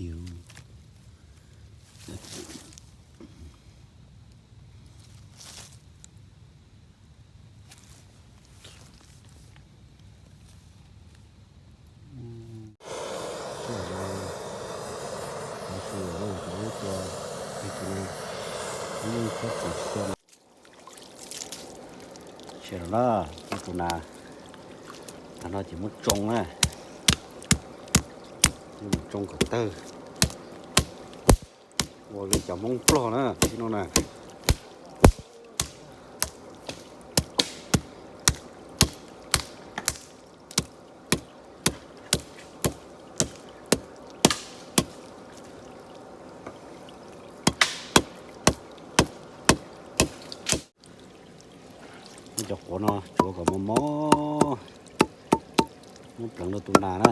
Tsis los na, tus nas, tag no ces muab tsoo na, muab tsoo kom tawg, ua li cov Hmoob Nplog na, tib no na. Muab cov quav no tsuav kom mos mos, muab pleev rau tus nas na.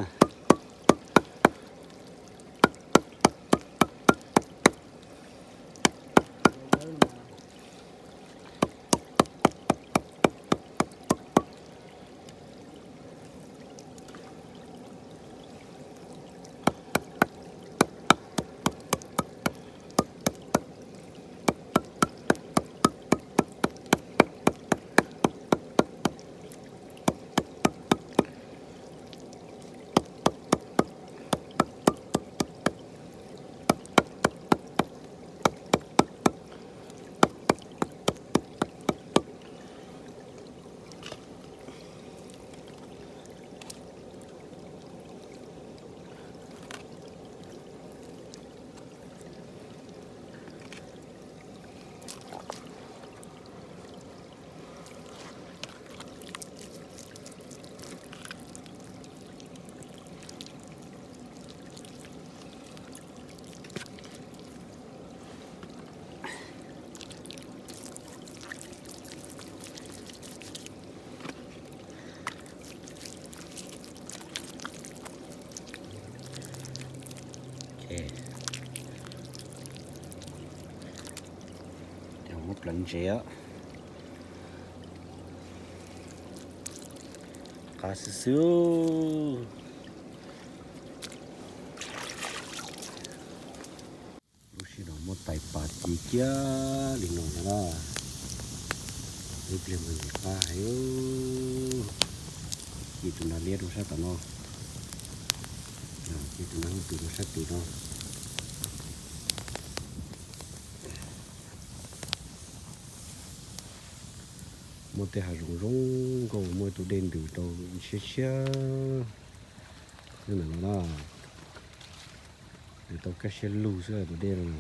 Muab pleev ntsev, qab xwb xwb. Lub sij hawm no muab tais pas ci kiag li no na, ib pliag mas ntxim qab heev. Ci tus nas liab rau sab tom no, ci tus nas hu tus rau sab tim no. Muaj tej hav zoov zoo nkauj, muaj tus dej ntws rau siab siab. Ntawm no na, ntws tau kaj siab lug xwb tus dej no.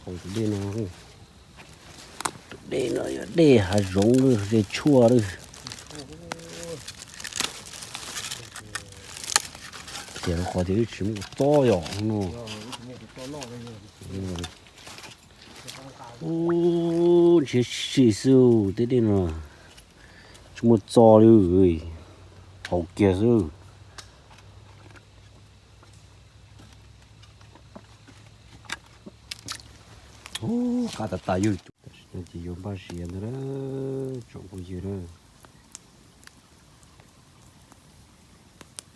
Haus tus dej no, tus dej no yog dej hav zoov lawm, dej tshuaj lawm. Tias rau qhov tias twb tsis muaj txob yom no. Ub, ntshiab si xwb tej dej no, tsis muaj txob li, haus kiag xwb. Ub, qab tas tas yog. Tam sim no ces yuav npaj siav ntag na, tsoom phooj ywg na.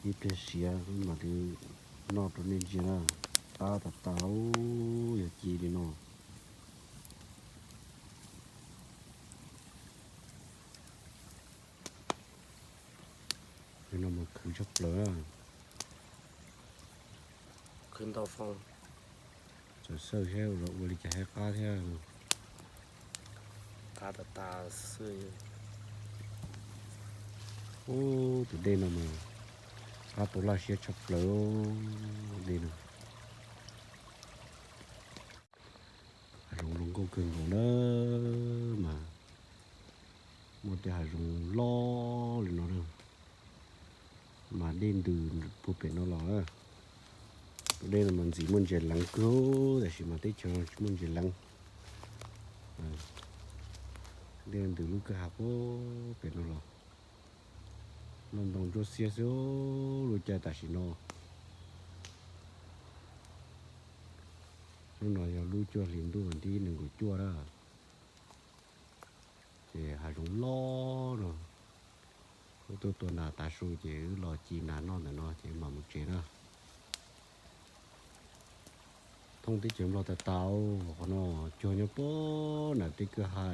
Ib pliag siav mam li noj rau nej ntsia na. Qab tas tas, yog ci li no. Li no mas khwv tshaj plaws. Khwv ntau foo. Txawm xawj thiab los ua li cas thiaj qab thiab. Qab tas tas xwb. Ub, tus dej no mas qab tau laj siab tshaj plaws dej no. Hav zoov zoo nkauj kawg nkaus na, mas muaj tej hav zoov loj li no na, mas dej ntws puag pem no los. Tus dej no mas ntxim muaj ntses leev kawg, tab sis mas teb chaws no tsis muaj ntses leev. Dej ntws lub kwj ha puag pem no los. Noj ntoo ntsuab xiab xwb lub caij tam sim no. Hnub no yog lub cuaj hlis ntuj vas thib nees nkaum cuaj na. Ces hav zoov loj no, wb tuaj tua nas tav su ces wb los ci nas noj ntawm no ces mam mus tsev na. Thoob teb chaws Nplog tas tas, qhov no cuag nyob puag nram tej kwj ha,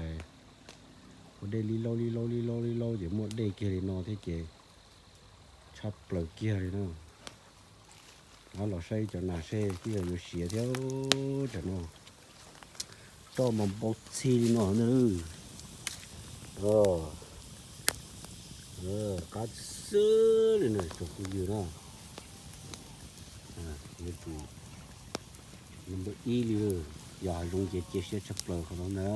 ua dej li laub li laub li laub li laub ces muaj dej kiag li no thiab ces tshaj plaws kiag li na. Los saib cov nas seb twb yog yuav siav thiab. Tam no roj mas npau txhi li no na. Qab xwb li na tsoom phooj ywg na. Yuav tsum npawb ib li, yog hav zoov ces cia siab tshaj plaws qhov no na.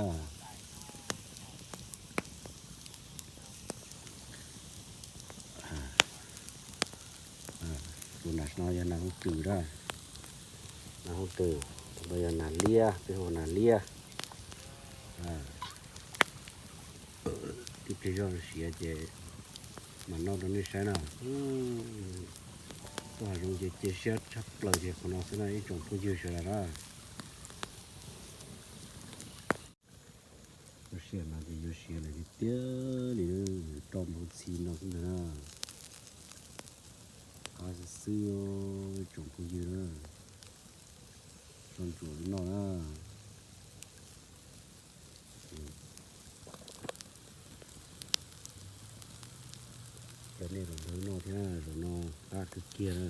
Tus nas no yog nas hooj twm na, nas hooj twm, tus no yog nas liab, peb hu nas liab. Tib pliag zog siav ces mam noj rau nej saib na. Tuaj hav zoov ces cia siab tshaj plaws ces qhov no xwb na ib tsoom phooj ywg sawv daws na. Lub sij hawm no ces yuav siav lawm tiag tiag li, roj npau txhi no xwb ntag na. Qab xwb xwb, tsoom phooj ywg na, tso ntsuam li no na. Cov nej los nrog noj thiab, zaum no qab kawg kiag na.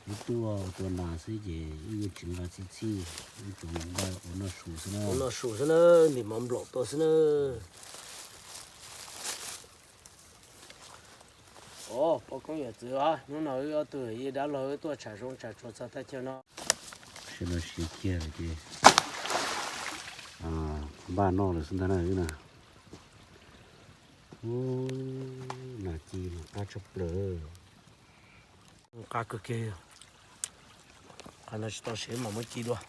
Wb tuaj tua nas xwb ces wb yuav tsis nqa txhij txhij, wb tsuas nqa ua noj su xwb na. Ua noj su xwb na, ntim mov nplaum tuaj xwb na. Os, poj koob yawm txwv os, hnub no wb ob tug yij dab laug wb tuaj tsham zoov tsham tsuas txog thaj chaw no. Sawv daws siav kiag lawm ces npaj noj lawm xwb ntag na wb na. Ub, nas ci mas qab tshaj plaws. Qab kawg kiag, qhov no tsis tau siav mam muab ci dua.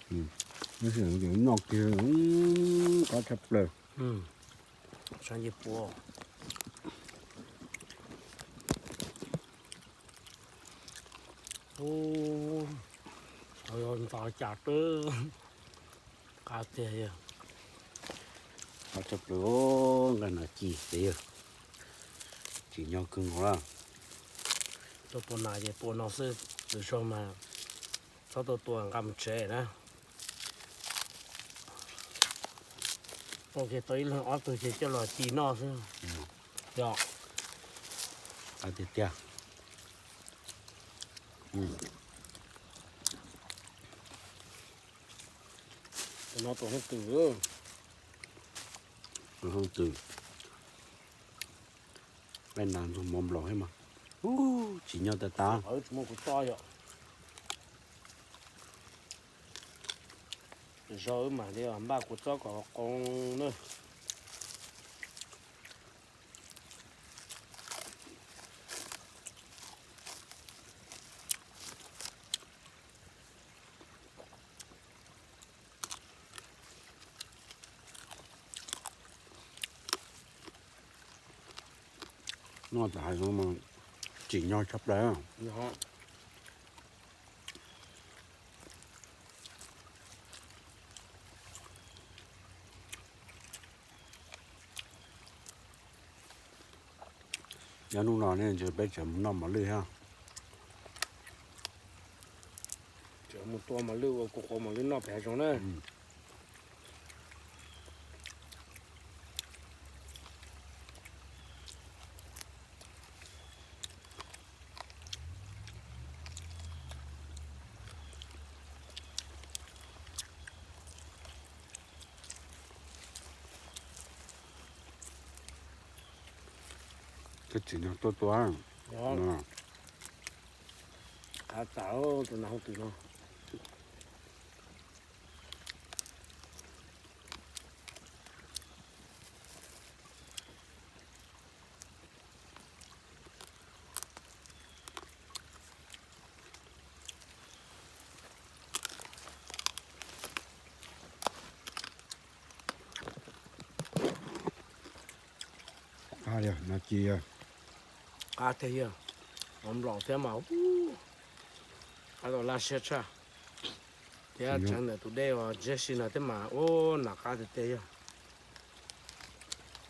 Noj kiag, qab tshaj plaws. Sab ncej puab. Ntxov cas twb qab tiag yog. Qab tshaj plaws, nqa nas ci ces yog tsim nyog kawg nkaus na. Tuaj tua nas ces tua no xwb, lwm zaug mas txhob tuaj tua, nqa mus tsev na. Tua kiag tau ib leeg ob tug ces coj los ci noj xwb. Yog. Qab tiag tiag. Tus no tus hooj twm. Tus hooj twm. Nqaij nas ntxuag mov nplaum thiab mas. Ub, tsim nyog tas tas. Tsis muaj kuv txob yom. Zaum wb mam li npaj kuv txob kom qoo na. Noj tam hav zoov mas tsim nyog tshaj plaws. Nyob hnub no ne peb tseem mus noj mos lwj thiab. Tseem mus tua mos lwj ua kuv qhuav mos lwj noj pem hav zoov na. Koj tsim nyog tuaj tua. Qab tas tus nas hooj twm no. Qab li no ci yog. Qab tiag yog, mov nplaum thiab mas, qab tau laj siab tshaj. Thiab tseev ntawm tus dej uas ntseg si no thiab mas ub, nas qab tiag tiag yog.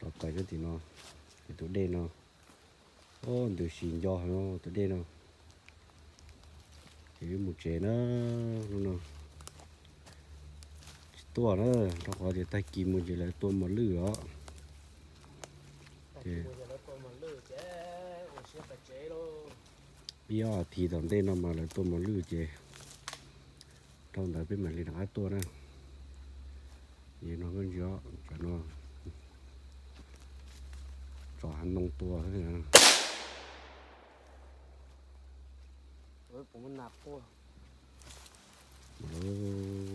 Los pais sab tim no, ces tus dej no, o, ntws si nco no tus dej no. Ces wb mus tsev na, hnub no tsis tuaj na, rau qhov tias tag kis mus ces lawv tua mos lwj os. Ces ib ob thiv tom ntej no mas lawv tua mos lwj ces dhau ntawd peb mam li rov qab tuaj na. Ces no koj ntsia, tsam no tso hav ntoo tua. Ua puas muaj nas quaj? lawm.